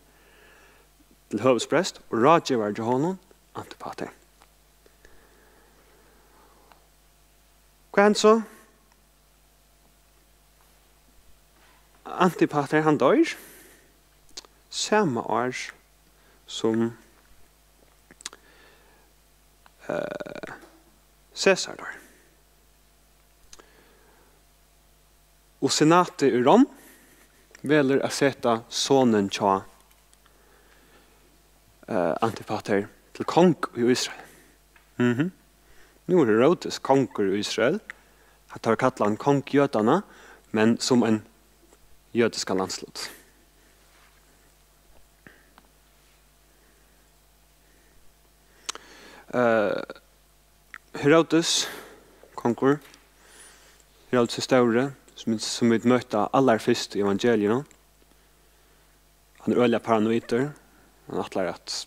til høvuðsprest og ráðgevari hjá honum, Antipater. Hvat hendir so? Antipater, hann doyr sama ár sum, eh, Cæsar doyr. Og senatið í Rom velur at seta sonin hjá, eh, Antipater til kong í Ísrael. Mhm. Nú er Herodes kongur í Ísrael. Hann teir kalla hann kong jødanna, men sum ein jødiskan landslut. Eh, Herodes, kongur, Herodes er stóri, sum, sum vit møta allarfyrst í evangeliunum. Hann er øgiliga paranoidur. Hann ætlar at,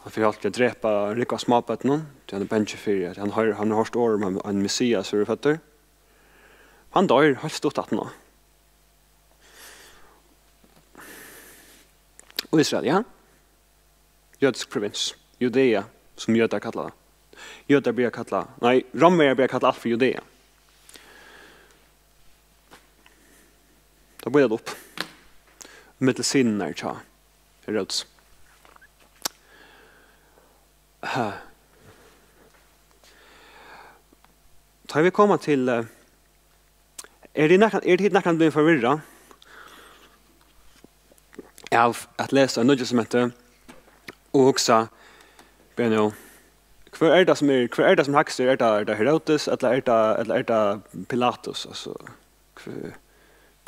hann fer alt til at drepa ein rúgvu av smábørnum, tí hann er bangin fyri, at hann hoyr-, hann hevur hoyrt orð um, at ein Messias verður føddur. Hann doyr heilt stutt aftaná. Og Ísrael, ja. Jødisk provins. Judea, sum jødar kalla tað. Jødar byrja at kalla, nei, Rómverjar byrja at kalla alt fyri Judea. Tá býr tað upp. Millum synirnar hjá Herodes. Ha. Tá vit koma til, eh, eru tit nakran, eru tit nakran blivin forvirrað av at lesa Nýggja Testamentið og hugsa, bíða nú, hvør er tað sum er, hvør er tað sum er hægstur? Er tað, er tað Herodes, ella er tað, ella er tað Pilatus? Altso, hvør,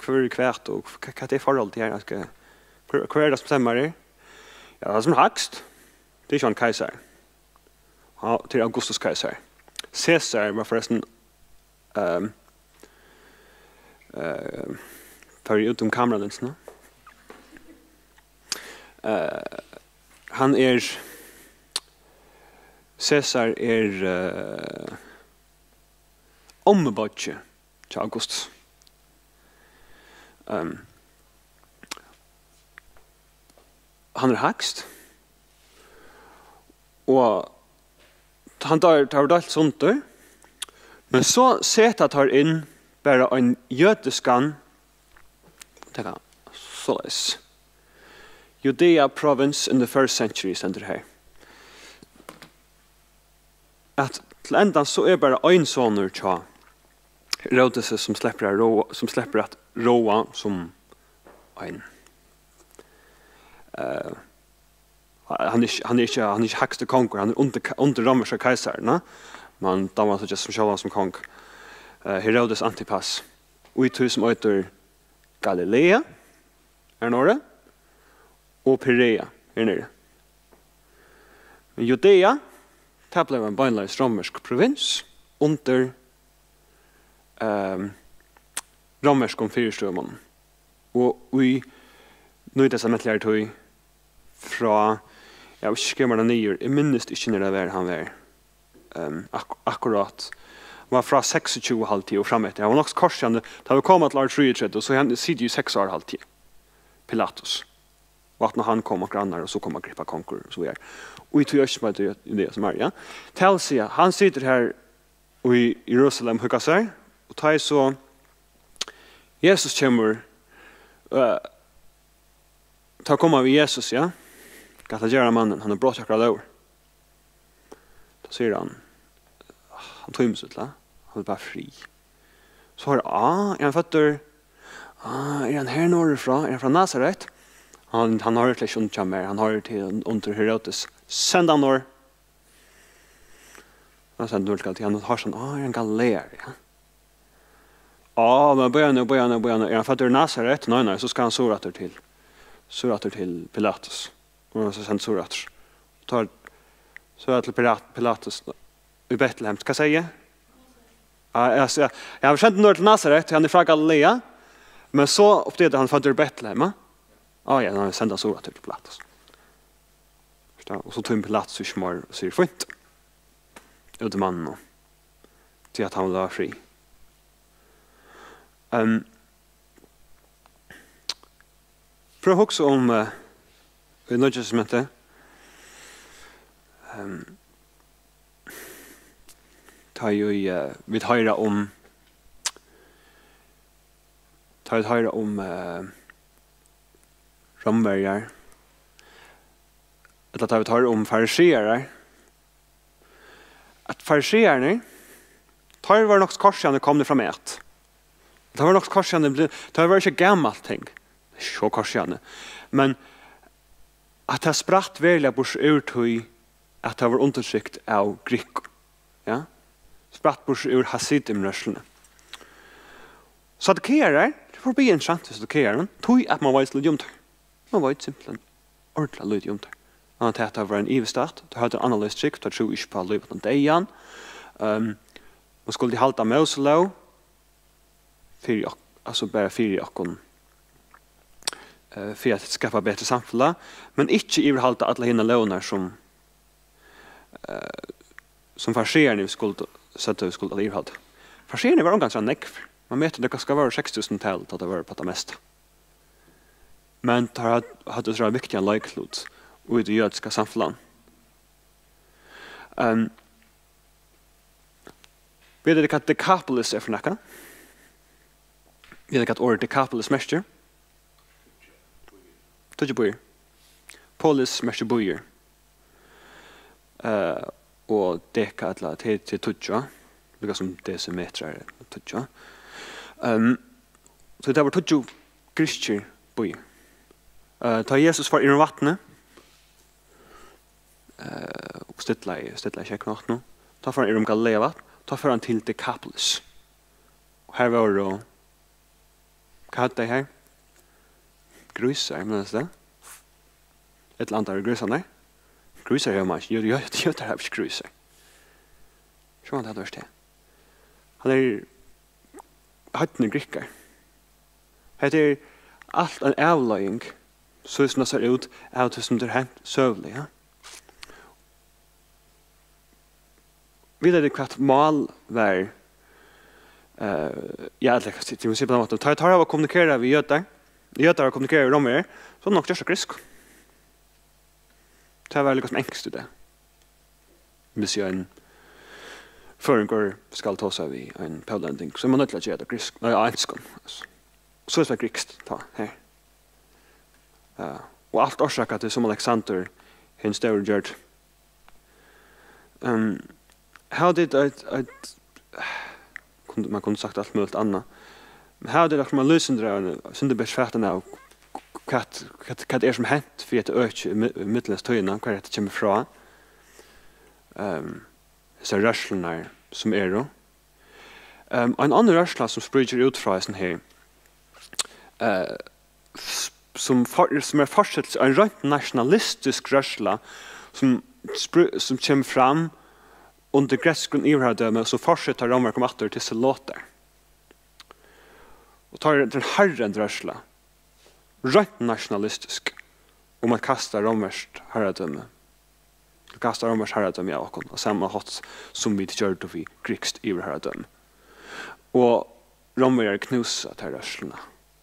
hvør er hvat, og hvat, hvat er forholdið her? Altso, hvør, hvør er tað sum stemmar her? Ja, tað sum er hægst, tað er ikki ein keisari. Ja, tað er Augustus keisari. Cæsar var forrestin, ehm, ehm, fari eg út um kameralinsuna? Eh, hann er, Cæsar er, eh, ommubeiggi hjá Augustus. Ehm, hann er hægst, og hann, teir, teir verða deilt sundur, men so seta teir inn bara ein jødiskan, taka soleiðis, Judea province in the first century, stendur her. At til endan so er bara ein sonur hjá Herodesi, sum sleppur at ráða, sum sleppur at ráða sum ein. Eh, hann er ikki, hann er ikki, hann er ikki hægsti kongur, hann er undir, undir rómverska keisaran, men tá má síggja sum sjálvan sum kong. Eh, Herodes Antipas, í tí sum eitur Galilea, er norðan, og Perea, er niðri. Men Judea, tað bleiv ein beinleiðis rómversk provins undir, ehm, rómverskum fyritrúgvumonnum. Og í nýtestamentligari tíð, frá, eg havi ikki skrivað mær tað niður, eg minnist ikki, nær tað var, hann var, ehm, ak-, akkurát, hann var frá seksogtjúgu, haldi eg, og frameftir. Hann var nokk so korsjandi, tá vit koma til ár trýogtretivu, so hann situr í seks ár, haldi eg, Pilatus. Og aftan á hann kom onkur annar, og so kom Agrippa kongur, og so víðari. Og í tí øki sum eitur Judea Samaria. Tað vil siga, hann situr har í Jerusalem, huggar sær, og tá ið so Jesus kemur, øh, tá koma vit við Jesus, ja. Hvat ætlar at gera mannin? Hann hevur brotið okkara lógir. Tá sigur hann, hann tímir so illa, hann vil bara frið. So er, ah, er hann føddur? Ah, er hann her norður frá? Er hann frá Nasaret? Hann, hann hoyrir slett ikki undir hjá mær, hann hoyrir til undir Herodes. Send hann norður. Hann sendi norður til, hann hoyrir sånn, ah, er hann galileari, ja. Ah, men bíða nú, bíða nú, bíða nú. Er hann føddur í Nasaret? Nei, nei, so skal hann suður aftur til, suður aftur til Pilatus. Og hann er so sendur suður aftur. Tar, so er til Pilat-, Pilatus í Betlehem. Hvat segði eg? Ja, eg, eg, eg havi sendt hann norður til Nasaret, hann er frá Galilea. Men so uppdagar hann føddur í Betlehem, ja? Ah, ja, hann sendi hann suður aftur til Pilatus. Forstå? Og so tímir Pilatus ikki meir og sigur, fínt. Út í mannin nú. Tí at hann vil hava frið. Ehm, prøv at hugsa um, eh, í Nýggja Testamenti. Ehm, tá ið, eh, vit hoyra um, tá vit hoyra um, eh, Rómverjar, ella tá vit hoyra um farisearar, at fariseararnir, teir vóru nokk so korsjandi komnir framat. Teir vóru nokk so korsjandi bli-, teir vóru ikki gamalt ting. So korsjandi. Men at tað spratt veruliga burtur úr tí, at tað var undirtrykt av grikkum. Ja? Spratt burtur úr hasidim-rørsluni. Saddukearar, tað er forbi interessant við saddukearum, tí at man veit so lítið um teir. Man veit simpelthen ordiliga lítið um teir. Man, tað, tað var ein yvirstatt, teir høvdu ein annarleiðis trúgv, teir trúðu ikki uppá lív aftan á deyðan. Ehm, man skuldi halda Móselóg fyri ok-, altso bara fyri okkum, eh, fyri at skapa betri samfelag, men ikki yvirhalda allar hinar lógirnar sum, eh, sum fariseararnir skuldu, søgdu, vit skuldu yvirhalda. Fariseararnir vóru ongantíð so nógvir. Man metir, tað kanska vóru seks túsund talið, tá tað vóru upp á tað mesta. Men teir høvdu, høvdu so ein viktigan leiklut í tí jødiska samfelagnum. Ehm, vita tit, hvat Dekapolis er fyri nakað? Vita tit, hvat orðið Dekapolis merkir? Tíggju býir. Polis merkir býur. Eh, og deka, ella, tað er, tað er tíggju, líka sum desimetrar er tíggju. Ehm, so tað vóru tíggju grikskir býir. Eh, tá Jesus fór yvir um vatnið, eh, og stillaði, stillaði sjógvin og alt nú, tá fór hann yvir um Galileavatn, tá fór hann til Dekapolis. Og har vóru, hvat høvdu tey har? Grísar, minnist tað? Ella annar grísarnar? Grísar hevur man ikki. Jú, jú, jú, teir hava ikki grísar. Sjálvandi hevði tað verið tað. Hann er heidnir grikkar. Hetta er alt ein avleiðing, so sum tað sær út, av tí sum tað er hent søguliga, ja? Vita tit, hvat mál var, eh, ja, ella, tit, tit, tit, tá, tá hava kommunikerað við jødar, jødar hava kommunikerað við rómverjar, so nokk gjørt á grikskum. Tað var líka sum enskt í dag. Hvis ein føroyingur skal tosa við ein póllending, so er man noydd til at gera tað á grikskum, nei, á enskum, altso. So er tað grikskt, tá, her. Ja, og alt orsakað til, sum Alexander hin stóri gjørdi. Ehm, hava tit eitt, eitt, kundi, man kundi sagt alt møguligt annað. Men hava tit lagt mær lýsindur av, sindur betri fatan av, hvat, hvat, hvat er sum hent fyri hetta økið í mi-, í millumleysu tíðina, hvar hetta kemur frá? Ehm, hesar rørslurnar sum eru. Ehm, ein annar rørsla sum spríkir út frá hesum her, eh, s-, sum for-, sum er fortsetting av ein reint nationalistisk rørsla, sum spr-, sum kemur fram undir gretskum yvirherradømi, og sum fortsetir, tá Rómverjar koma aftur til Zelotar. Og tá er tað ein harðrent rørsla, reint nationalistisk. um at kasta rómverskt harradømi, kasta rómverskt harradømi av okkum, á sama hátt sum vit gjørdu við grikskt yvirharradømi. Og Rómverjar knúsa ta rørsluna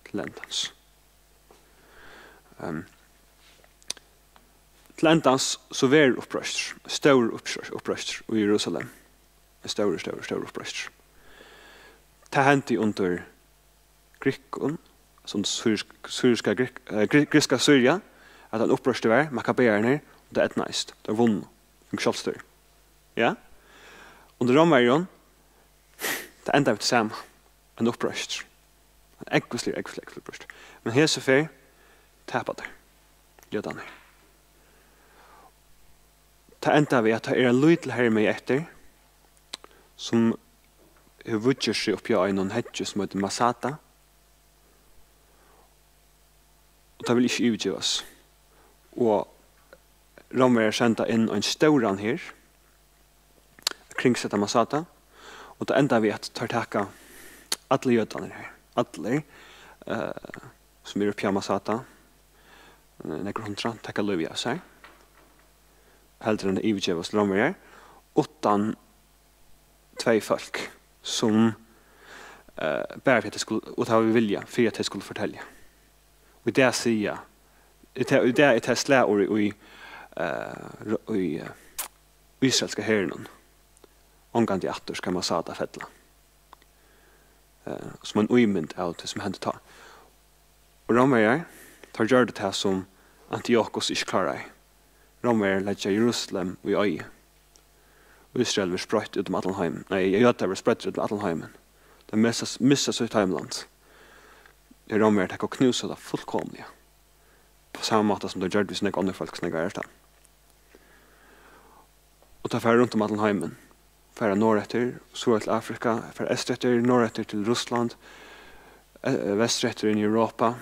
til endans. Ehm, til endans so verður uppreistur, stórur uppsø-, uppreistur í Jerusalem. Ein stórur, stórur, stórur uppreistur. Tað hendi undir grikkum, sum sýrisk-, sýriska Grik-, eh, gri-, grikska Sýria, at ein uppreistur var, Makkabearnir, og tað eydnaðist. Teir vunnu, fingu sjálvstýri. Ja? Undir Rómverjum, tað endaði við tað sama. Ein uppreistur. Ein ógvusligur, ógvusligur, ógvusligur uppreistur. Men hesa ferð tapa teir, jødarnir. Tað endar við, at tað er ein lítil hermaður eftir, sum hevur víggjað seg uppi á einum heggi, sum eitur Masada. Og tað vil ikki yvirgevast. Og Rómverjar senda inn ein stóran her, at kringseta Masada, og tað endar við, at teir taka allir jødarnir her, allir, eh, sum eru uppi á Masada, eh, nøkur hundrað, taka lívið av sær, heldur enn at yvirgevast til Rómverjar, uttan tvey fólk, sum, eh, bara fyri at tey skulu, og tað var við vilja, fyri at tey skulu fortelja. Og í dag siga, í dag, í dag er tað slagorðið í, eh, í, eh, ísraelska herinum: "Ongantíð aftur skal Masada fella." Eh, sum ein ímynd av tí, sum hendi tá. Og Rómverjar, teir gjørdu tað, sum Antiokus ikki kláraði. Rómverjar leggja Jerusalem í oyði. Og Ísrael verður spreitt út um allan heim. Nei, jødar verða spreiddir út um allan heimin. Teir missa, missa sítt heimland. Tey Rómverjar taka og knúsa tað fullkomiliga. Á sama máta sum teir gjørdu við so nógv onnur fólk, so nógv aðrastaðni. Og teir fara runt um allan heimin. Fara norðureftir, suður til Afrika, fara eystureftir, norðureftir til Russland, eh, vestureftir inn í Europa.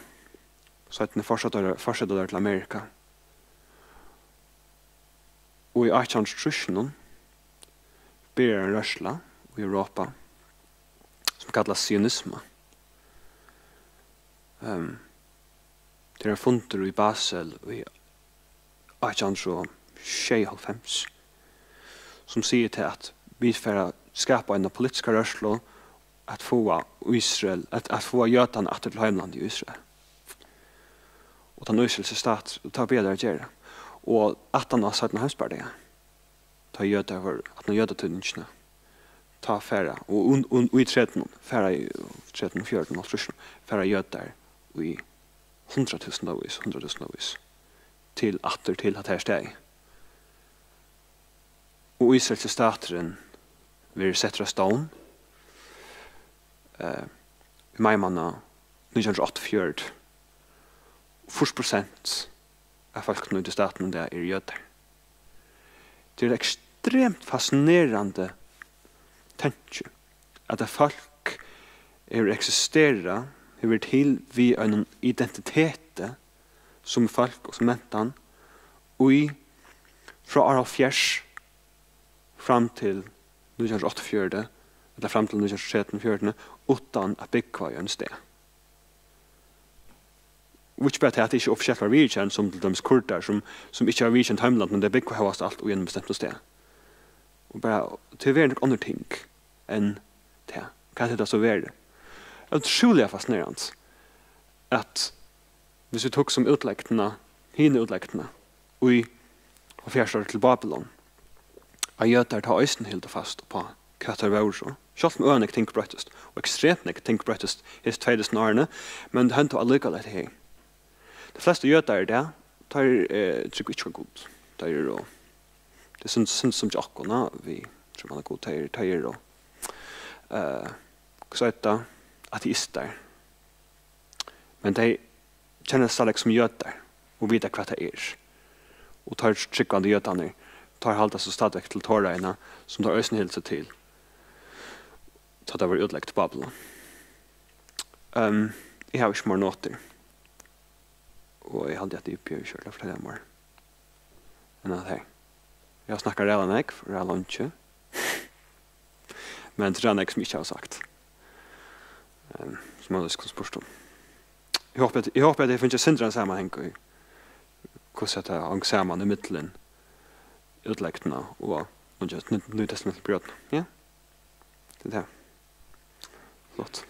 Seinni fortseta teir, fortseta teir til Amerika. Og í átjanhundraðogtrýssunum byrjar ein rørsla í Europa, sum kallast sionisma. Ehm, tað er ein fundur í Basel í átjan hundrað og sjeyoghálvfems, sum sigur tað, at vit fara at skapa eina politiska rørslu at fáa Ísrael, at, at fáa jødarnar aftur til heimlandið í Ísrael. Og tann ísraelski stat, og tað byrja teir at gera. Og aftan á seinna heimsbardaga, tá jødar vóru, aftan á jødatýðingina, tá fara, og, og, og, og í trettánum, fara í trettánum, fjúrtan, hálvtrýssunum, fara jødar í hundraðtúsundavís, hundraðtúsundavís, til, aftur til hatta her staðið. Og ísraelski staturin verður settur á stovn, eh, í maimánaði nítjan hundrað og áttaogfjøruti. Fýrs prosent av fólkunum í tí statinum í dag eru jødar. Tað er ekstremt fascinerandi tanki, at eitt fólk hevur eksisterað, hevur verið til við einum identiteti sum fólk og sum mentan í, frá ár hálvfjerðs fram til nítjan hundrað og áttaogfjøruti, ella fram til nítjan hundrað og tretten fjøruti, uttan at búgva í einum stað. Og ikki bara tað, at tað ikki offisielt var viðurkent, sum til dømis kurdar, sum, sum ikki hava viðurkent heimland, men tey búgva hóast alt í einum bestemtum stað. Og bara, tað er verið nøkur onnur ting enn tað. Hvat hevur tað so verið? Ótrúliga fascinerandi, at viss vit hugsa um útlegdina, hina útlegdina, í og fjarstøður til Babylon, at jødar tá eisini hildu fast uppá, hvat teir vóru. Sjálvt um øgiliga nógv ting broyttust, og ekstremt nógv ting broyttust hesi tvey túsund árini, men tað hendi allíkavæl, at tey, tey flestu jødar í dag, teir, eh, trúgva ikki á Gud. Teir eru, tað er synd, synd sum hjá okkum, na, vit trúgva á Gud. Teir, teir eru, eh, hvussu eitur tað, ateistar. Men tey kenna seg stadigvæk sum jødar og vita, hvat tað er. Og teir trúgvandi jødarnir, teir halda seg stadigvæk til Toraina, sum teir eisini hildu seg til, tá teir vóru útlagdir til Babylon. Ehm, eg havi ikki meir notur. Og eg haldi, at eg uppi, eg ikki at fortelja meir enn at, hey, eg havi snakkað ræðuliga nógv, ræðuliga leingi. Men tað er nógv, sum eg ikki havi sagt. Ehm, sum man eisini kundi spurt um. Eg hopi, at, eg hopi, at eg fingi eitt sindur av samanhang í, hvussu hetta hong saman ímillum útlegdina og, og just Nýtestamentilig bjørn. Ja? Tað er tað. Flott.